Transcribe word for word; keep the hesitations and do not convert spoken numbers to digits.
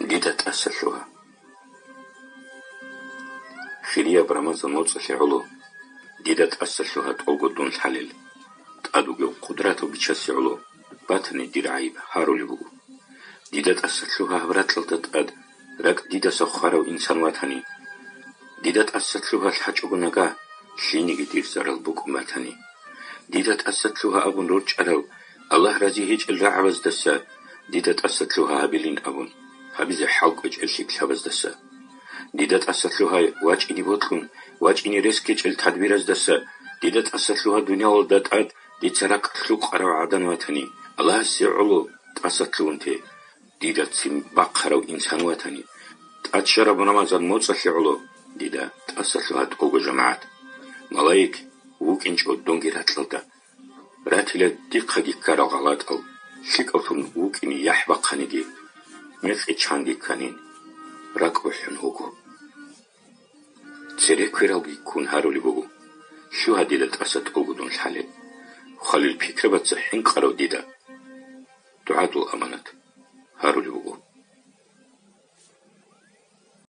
Дида тӀаса лъугьа. Хирияб Рамазан моцӀалъе гӀоло, дида тӀаса лъугьа тӀолго дун лъалел. ТӀад вугев Къудратав бичасе гӀоло, батани дир гӀайиб гьарулеб буго. Дида тӀаса лъугьа гьаб ракьалда тӀад, ракӀ дидаса хварав инсан ватани. Дида тӀаса лъугьа лъачӀого нагагь, лъиниги дир зарал букӀун батани. Дида тӀаса лъугьа абун рорчӀарал, Аллагь рази гьечӀел рагӀабаздаса дида тӀаса лъугьа гьабилин абун, гьабизе хӀал кӀвечӀел лъикӀлъабаздаса. Дида тӀаса лъугьа вачӀине бокьун, вачӀине рес ккечӀел тадбираздаса, дида тӀаса лъугьа дуниялалда тӀад дица ракӀ лъукъарав гӀадан ватани, Аллагьасе гӀоло тӀаса лъугьунте, дида ццин бахъарав инсан ватани, тӀад щвараб Рамазан моцӀалъе гӀоло, дида тӀаса лъугьа тӀолго жамагӀат. Малаик вукӀинчӀо дунги ракьалда. Ратила дихъаги ккарал гъалатӀал, лъикӀавлъун вукӀине яхӀ бахъаниги, мекъи чанги кканин, ракӀ бухӀун вуго. Цере квералги ккун гьарулеб буго, лъугьа дида тӀаса тӀолго дун лъалел. Хвалил пикрабаца хӀинкъарав дида дугӀадул аманат гьарулеб буго.